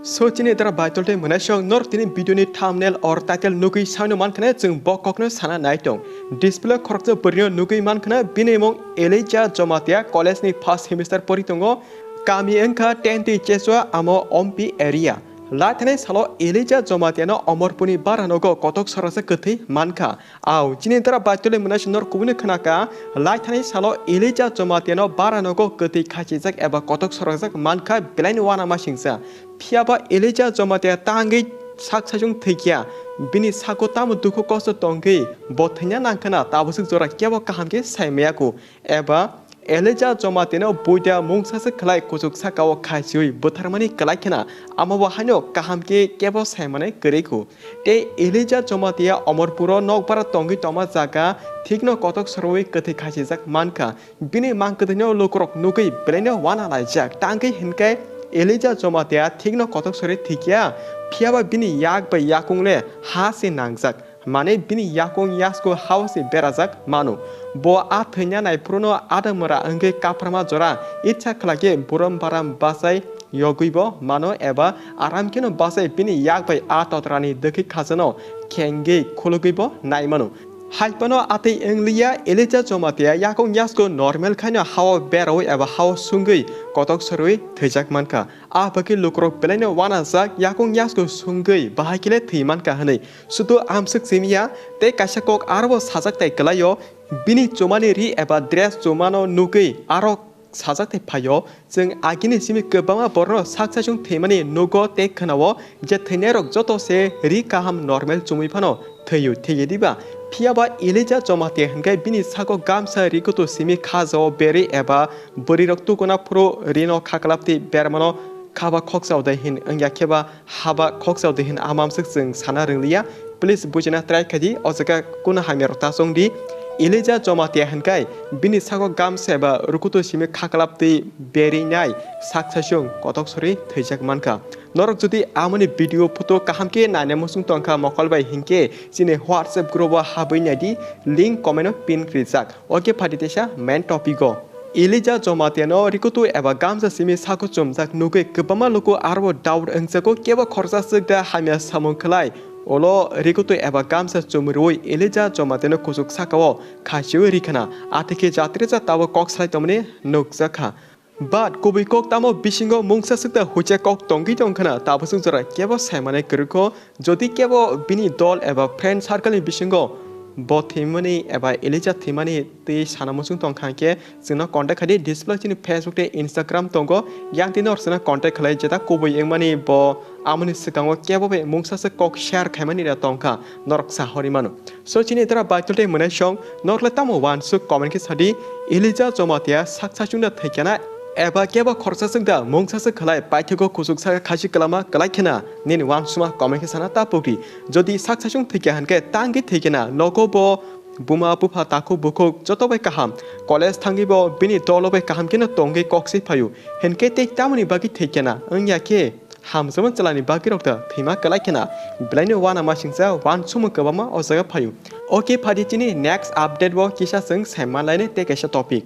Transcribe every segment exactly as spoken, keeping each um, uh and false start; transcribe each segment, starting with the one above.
So chini dara baitol tei mwnaisong nor tini video ni thumbnail or title nugwi saino mankhana chwng bo kokno sana nai tong. Display khoroksa bwrwino nugwi mankhana bini mung Elijah Jomatia college ni first semester pori tongo. Kami wngkha ten tei Cheswa amo Ompi area. Laithani salo Elijah Jomatia no Omorpuni bara nogo kotok sorasa kwthwi mankha. Au, chini dara baitole mwnai se nor kubuni khwnaka, laithani salo Elijah Jomatia no bara nogo kwtwi khachijak eba kotok sorajak mankha belaini wana masingsa. Phiyaba Elijah Jomatia tangwi sak saichung thwikya, bini sako tamo dukhu kosto tongwi bo thwina nangkhana tabusuk jora kebo kaham khe sai maya ku. Eba Elijah Jomatia no buida mungsa se khlai kuchuk saka o khaichiwi bwtharmani kwlai khena, amo bo haino kaham khe kebo sai manai kwrwi ku. Tei Elijah Jomatia Omorpuro nokbar tongwi tongma jaga thikno kotok sorowi kwthwi khachijak mankha. Bini mang kwthwino lukurok nugwi belaino wana laijak. Tangwi hinkhe Elijah Jomatia thikno kotok sori thikya, phiyaba bini yak bai yakung le ha se nangjak. Mane bini yakung yasko hao se berajak mano. Bo a thwina naiphuruno adamwra wngwi kapharma jora itsa khlai khe burum baram bachai yogwibo mano eba aram kheno bachai bini yak bai a totrani dwkhwi khajano khengwi khulugwi bo nai mano. Hai phano atwi wngliya, Elijah Jomatia yakung yasko normal khaino hao berawi eba hao sungwi kotok sorwi thwijak mankha. A bagwi lukurok belaino wanajak yakung yasko sungwi bahai khe le thwi mankha hwnwi. Sudu amswk simiya tei kaisa kok arbo sajak tai kwlaio, bini chumani ri eba dress chumano nugwi aro sajak tei phaio. Chwng agini simi kwbangma borokno sak saichung thwimani nugo tei khwnao je thwinairok joto se ri kaham normal chumui phano thwiyo, thwiya diba? Phiyaba Elijah Jomatia hinkhe bini sako gamsa ri kutu simi khajao berwi eba bwrwirok tukuna phuru rino khaklaptwi bermano khaba khokchao de hin wngya kheba haba khokchao de hin amamswk chwng sana rwngliya. Please bujina try khaidi, o jaga kunu hamyarok ta chongdi. Elijah Jomatia hinkai bini sako gamsa eba rukutu simi khaklap twi berinai sak saichung kotok sori thwijak mankha. Norok jodi amoni video photo kaham khe naina muchung tongkha mokol bai hinkhe chini WhatsApp group o habwi naidi, link comment o pin rijak. Oke phadi teisa main topic o. Elijah Jomatia no rikutu eba gamsa simi sako chumjak nugwi kwbangma luku arbo doubt wngjago kebo khorsa swk da hamya samung khlai. Ulo rikutu eba gamsa chumrwi Elijah Jomatia no kuchuk saka o khaichiwi rikhana. Athikhe jatrija tabuk kok salai tongmani nukjakha. But kubui kok tamo bisingo mungsa swk da huicha kok tongwi tongkhana tabusuk jora kebo saimanai kwrwikho. Jodi kebo bini dol eba friend circle ni bisingo bo thwimani eba Elijah thwimani twi sana muchung tongkha hinkhe chwngno contact khaidi, display chini Facebook tei Instagram tongo, yang twi norok chwngno contact khlai jeta kubui wngmani bo amoni swkango kebo bai mungsa se kok share khaimani da tongkha norok sahori mano. So chini dara baitol tei mwnai song norok le tamo wansuk comment khe sadi, Elijah Jomatia sak saichung da thwikhana eba kebo khorsa swk da mungsa se khlai paithago kuchuk saka khachi kwlama kwlai khena nini wansuma comment khe sana ta pokdi. Jodi sak saichung thwikya hinkhe tangwi thwikhana nogo bo buma bupha takhuk bukhuk joto bai kaham. College thangwi bo bini dolo bai kaham kheno tongwi kok se phaio. Hinkhe tei tamoni bagwi thwikhana wngya khe hamjakma chwlani bagwi rok da thwima kwlai khena belaino wana masingcha wansukmung kwbangma o jaga phaio. Oke phadi chini next update bo kisa chwng sai manlainai tei kaisa topic.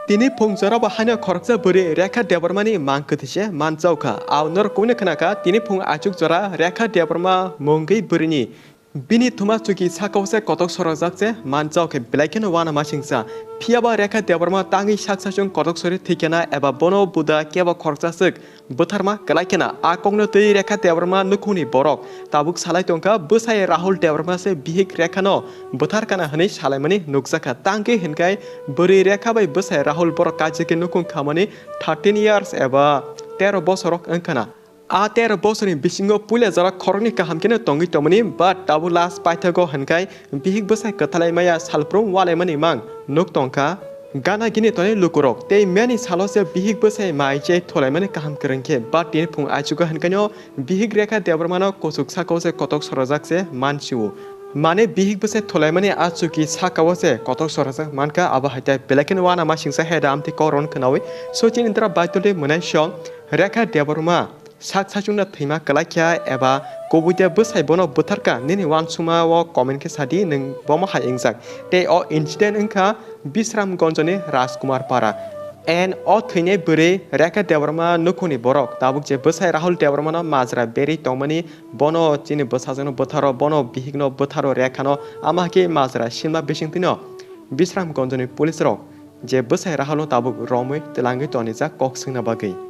Tini phung jora bo haino khoroksa bwrwi Rekha Debbarmani mang kwthwi se manchaukha. Ao norok kubuni khwnakha tini phung achuk jora Rekha Debbarma mungwi bwrwini. Bini thuma chuki sakao se kotok sorajak se manchaukhe belai kheno wana masingcha. Phiyaba Rekha Debbarma tangwi sak saichung kotok sori thwikhana eba bono buda kebo khoroksa swk bwtharma kwlai khena. A kokno twi Rekha Debbarma nukhungni borok tabuk salai tongkha, bwsai Rahul Debbarma se bihik Rekha no bwthar kana hwnwi salaimani nukjakha. Tangwi hinkhai bwrwi Rekha bai bwsai Rahul borok kaijagwi nukhung khamani thirteen years eba tero bosorok wngkhana. A tero bosorni bisingo puila jora khoroknwi kaham kheno tongwi tongmani, but tabuk last paithago hinkhai bihik bwsai kwthalai maya salprum walaimani mang nuk tongkha. Gana gini tonwi lukurok tei meni salo se bihik bwsai mai chai tholaimani kaham kwrwng khe, but tini phung aichugo hinkhai no bihik Rekha Debbarma no kuchuk sakao se kotok sorajak se mansiwo. Mane bihik bwsai tholaimani a chuki sakao se kotok sorajak mankha, abo hai tai belai kheno wana masingsa heda amtwi koron khwnawi. So chini dara baitole mwnai song Rekha Debbarma sak saichungno thwima kwlai kha eba kubui de bwsai bono bwtharkha nini wansukma o comment khe sadi nwng bomo hai wngjak. Tei o incident wngkha Bisramganjni Rajkumar Para. And o thwinai bwrwi Rekha Debbarma nukhungni borok tabuk je bwsai Rahul Debbarmano majra berwi tongmani, bono chini bwsajwkno bwtharo, bono bihikno bwtharo Rekhano, ama hakhe majra simna bisingtwino Bisramganjni police rok je bwsai Rahulno tabuk romwi twlangwi tonijak kok swngna bagwi.